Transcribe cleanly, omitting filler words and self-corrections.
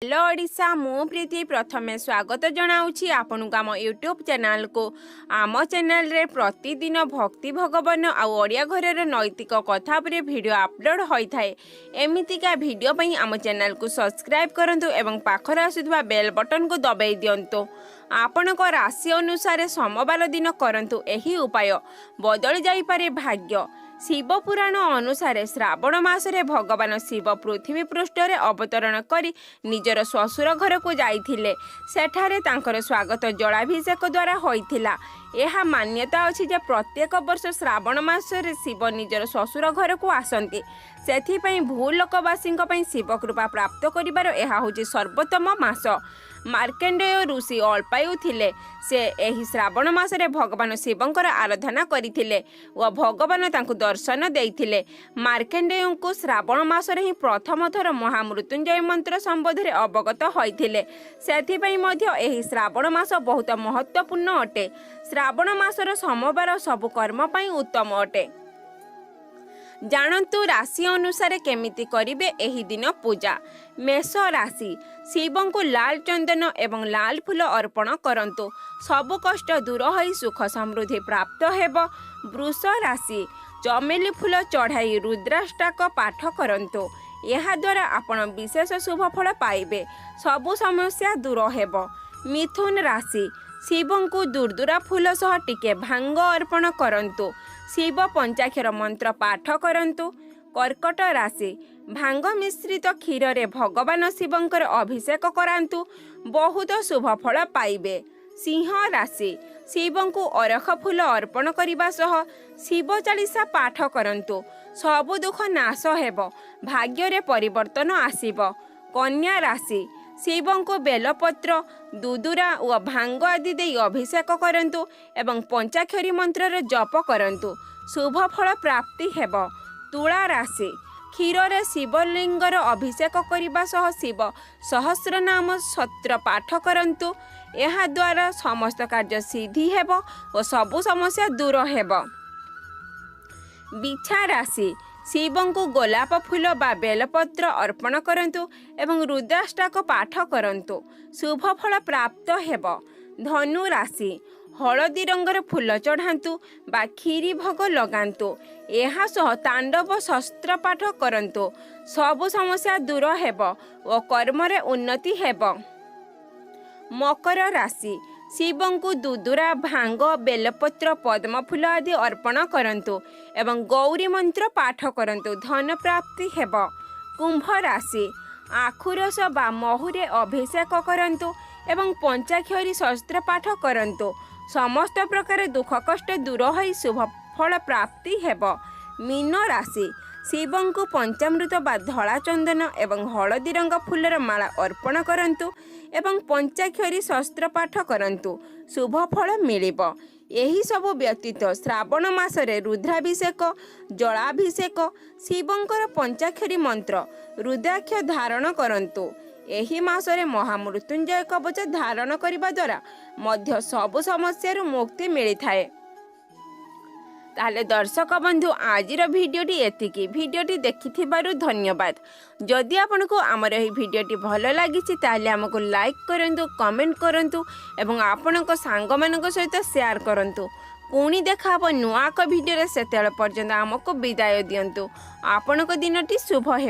Hello Odisha, ମୁଁ ପ୍ରୀତି ପ୍ରଥମେ ସ୍ୱାଗତ ଜଣାଉଛି ଆପଣଙ୍କୁ ଆମ ୟୁଟ୍ୟୁବ୍ ଚ୍ୟାନେଲକୁ। ଆମ ଚ୍ୟାନେଲରେ ପ୍ରତିଦିନ ଭକ୍ତି, ଭଗବାନ ଆଉ ଓଡ଼ିଆ ଘରର ନୈତିକ କଥା ଉପରେ ଭିଡ଼ିଓ ଅପଲୋଡ଼ ହୋଇଥାଏ। ଏମିତିକା ଭିଡ଼ିଓ ପାଇଁ ଆମ ଚ୍ୟାନେଲକୁ ସବସ୍କ୍ରାଇବ୍ କରନ୍ତୁ ଏବଂ ପାଖରେ ଆସୁଥିବା ବେଲ୍ ବଟନକୁ ଦବାଇ ଦିଅନ୍ତୁ। ଆପଣଙ୍କ ରାଶି ଅନୁସାରେ ସୋମବାର ଦିନ କରନ୍ତୁ ଏହି ଉପାୟ, ବଦଳି ଯାଇପାରେ ଭାଗ୍ୟ। ଶିବ ପୁରାଣ ଅନୁସାରେ ଶ୍ରାବଣ ମାସରେ ଭଗବାନ ଶିବ ପୃଥିବୀ ପୃଷ୍ଠରେ ଅବତରଣ କରି ନିଜର ଶ୍ୱଶୁର ଘରକୁ ଯାଇଥିଲେ। ସେଠାରେ ତାଙ୍କର ସ୍ୱାଗତ ଜଳାଭିଷେକ ଦ୍ୱାରା ହୋଇଥିଲା। ଏହା ମାନ୍ୟତା ଅଛି ଯେ ପ୍ରତ୍ୟେକ ବର୍ଷ ଶ୍ରାବଣ ମାସରେ ଶିବ ନିଜର ଶ୍ୱଶୁର ଘରକୁ ଆସନ୍ତି। ସେଥିପାଇଁ ଭୂଲୋକବାସୀଙ୍କ ପାଇଁ ଶିବ କୃପା ପ୍ରାପ୍ତ କରିବାର ଏହା ହେଉଛି ସର୍ବୋତ୍ତମ ମାସ। ମାର୍କେଣ୍ଡେୟ ଋଷି ଅଳ୍ପାୟୁ ଥିଲେ। ସେ ଏହି ଶ୍ରାବଣ ମାସରେ ଭଗବାନ ଶିବଙ୍କର ଆରାଧନା କରିଥିଲେ ଓ ଭଗବାନ ତାଙ୍କୁ ଦର୍ଶନ ଦେଇଥିଲେ। ମାର୍କେଣ୍ଡେୟଙ୍କୁ ଶ୍ରାବଣ ମାସରେ ହିଁ ପ୍ରଥମ ଥର ମହାମୃତ୍ୟୁଞ୍ଜୟ ମନ୍ତ୍ର ସମ୍ବନ୍ଧରେ ଅବଗତ ହୋଇଥିଲେ। ସେଥିପାଇଁ ମଧ୍ୟ ଏହି ଶ୍ରାବଣ ମାସ ବହୁତ ମହତ୍ତ୍ୱପୂର୍ଣ୍ଣ ଅଟେ। ଶ୍ରାବଣ ମାସର ସୋମବାର ସବୁ କର୍ମ ପାଇଁ ଉତ୍ତମ ଅଟେ। ଜାଣନ୍ତୁ ରାଶି ଅନୁସାରେ କେମିତି କରିବେ ଏହି ଦିନ ପୂଜା। ମେଷ ରାଶି: ଶିବଙ୍କୁ ଲାଲ ଚନ୍ଦନ ଏବଂ ଲାଲ ଫୁଲ ଅର୍ପଣ କରନ୍ତୁ। ସବୁ କଷ୍ଟ ଦୂର ହୋଇ ସୁଖ ସମୃଦ୍ଧି ପ୍ରାପ୍ତ ହେବ। ବୃଷ ରାଶି: ଚମେଲି ଫୁଲ ଚଢ଼ାଇ ରୁଦ୍ରାଷ୍ଟକ ପାଠ କରନ୍ତୁ। ଏହାଦ୍ୱାରା ଆପଣ ବିଶେଷ ଶୁଭ ଫଳ ପାଇବେ। ସବୁ ସମସ୍ୟା ଦୂର ହେବ। ମିଥୁନ ରାଶି: ଶିବଙ୍କୁ ଦୁର୍ଦୁରା ଫୁଲ ସହ ଟିକେ ଭାଙ୍ଗ ଅର୍ପଣ କରନ୍ତୁ। ଶିବ ପଞ୍ଚାକ୍ଷର ମନ୍ତ୍ର ପାଠ କରନ୍ତୁ। କର୍କଟ ରାଶି: ଭାଙ୍ଗ ମିଶ୍ରିତ କ୍ଷୀରରେ ଭଗବାନ ଶିବଙ୍କର ଅଭିଷେକ କରାନ୍ତୁ। ବହୁତ ଶୁଭ ଫଳ ପାଇବେ। ସିଂହ ରାଶି: ଶିବଙ୍କୁ ଅରଖ ଫୁଲ ଅର୍ପଣ କରିବା ସହ ଶିବ ଚାଳିଶା ପାଠ କରନ୍ତୁ। ସବୁ ଦୁଃଖ ନାଶ ହେବ, ଭାଗ୍ୟରେ ପରିବର୍ତ୍ତନ ଆସିବ। କନ୍ୟା ରାଶି: ଶିବଙ୍କୁ ବେଲପତ୍ର, ଦୁଦୁରା ଓ ଭାଙ୍ଗ ଆଦି ଦେଇ ଅଭିଷେକ କରନ୍ତୁ ଏବଂ ପଞ୍ଚାକ୍ଷରୀ ମନ୍ତ୍ରର ଜପ କରନ୍ତୁ। ଶୁଭ ଫଳ ପ୍ରାପ୍ତି ହେବ। ତୁଳା ରାଶି: କ୍ଷୀରରେ ଶିବଲିଙ୍ଗର ଅଭିଷେକ କରିବା ସହ ଶିବ ସହସ୍ରନାମ ସ୍ତୋତ୍ର ପାଠ କରନ୍ତୁ। ଏହାଦ୍ୱାରା ସମସ୍ତ କାର୍ଯ୍ୟ ସିଦ୍ଧି ହେବ ଓ ସବୁ ସମସ୍ୟା ଦୂର ହେବ। ବିଛା ରାଶି: ଶିବଙ୍କୁ ଗୋଲାପ ଫୁଲ ବା ବେଲପତ୍ର ଅର୍ପଣ କରନ୍ତୁ ଏବଂ ରୁଦ୍ରାଷ୍ଟକ ପାଠ କରନ୍ତୁ। ଶୁଭ ଫଳ ପ୍ରାପ୍ତ ହେବ। ଧନୁ ରାଶି: ହଳଦୀ ରଙ୍ଗର ଫୁଲ ଚଢ଼ାନ୍ତୁ ବା କ୍ଷୀରି ଭୋଗ ଲଗାନ୍ତୁ। ଏହା ସହ ତାଣ୍ଡବ ସ୍ତୋତ୍ର ପାଠ କରନ୍ତୁ। ସବୁ ସମସ୍ୟା ଦୂର ହେବ ଓ କର୍ମରେ ଉନ୍ନତି ହେବ। ମକର ରାଶି: ଶିବଙ୍କୁ ଦୁଦୁରା, ଭାଙ୍ଗ, ବେଲପତ୍ର, ପଦ୍ମଫୁଲ ଆଦି ଅର୍ପଣ କରନ୍ତୁ ଏବଂ ଗୌରୀ ମନ୍ତ୍ର ପାଠ କରନ୍ତୁ। ଧନ ପ୍ରାପ୍ତି ହେବ। କୁମ୍ଭ ରାଶି: ଆଖୁରସ ବା ମହୁରେ ଅଭିଷେକ କରନ୍ତୁ ଏବଂ ପଞ୍ଚାକ୍ଷରୀ ସ୍ତୋତ୍ର ପାଠ କରନ୍ତୁ। ସମସ୍ତ ପ୍ରକାର ଦୁଃଖ କଷ୍ଟ ଦୂର ହୋଇ ଶୁଭ ଫଳ ପ୍ରାପ୍ତି ହେବ। ମୀନ ରାଶି: ଶିବଙ୍କୁ ପଞ୍ଚାମୃତ ବା ଧଳା ଚନ୍ଦନ ଏବଂ ହଳଦୀ ରଙ୍ଗ ଫୁଲର ମାଳା ଅର୍ପଣ କରନ୍ତୁ ଏବଂ ପଞ୍ଚାକ୍ଷରୀ ସ୍ତୋତ୍ର ପାଠ କରନ୍ତୁ। ଶୁଭ ଫଳ ମିଳିବ। ଏହିସବୁ ବ୍ୟତୀତ ଶ୍ରାବଣ ମାସରେ ରୁଦ୍ରାଭିଷେକ, ଜଳାଭିଷେକ, ଶିବଙ୍କର ପଞ୍ଚାକ୍ଷରୀ ମନ୍ତ୍ର, ରୁଦ୍ରାକ୍ଷ ଧାରଣ କରନ୍ତୁ। ଏହି ମାସରେ ମହାମୃତ୍ୟୁଞ୍ଜୟ କବଚ ଧାରଣ କରିବା ଦ୍ୱାରା ମଧ୍ୟ ସବୁ ସମସ୍ୟାରୁ ମୁକ୍ତି ମିଳିଥାଏ। ତାହେଲେ ଦର୍ଶକ ବନ୍ଧୁ, ଆଜିର ଭିଡ଼ିଓଟି ଏତିକି। ଭିଡ଼ିଓଟି ଦେଖିଥିବାରୁ ଧନ୍ୟବାଦ। ଯଦି ଆପଣଙ୍କୁ ଆମର ଏହି ଭିଡ଼ିଓଟି ଭଲ ଲାଗିଛି, ତାହେଲେ ଆମକୁ ଲାଇକ୍ କରନ୍ତୁ, କମେଣ୍ଟ କରନ୍ତୁ ଏବଂ ଆପଣଙ୍କ ସାଙ୍ଗମାନଙ୍କ ସହିତ ସେୟାର କରନ୍ତୁ। ପୁଣି ଦେଖା ହେବ ନୂଆ ଏକ ଭିଡ଼ିଓରେ। ସେତେବେଳେ ପର୍ଯ୍ୟନ୍ତ ଆମକୁ ବିଦାୟ ଦିଅନ୍ତୁ। ଆପଣଙ୍କ ଦିନଟି ଶୁଭ ହେଉ।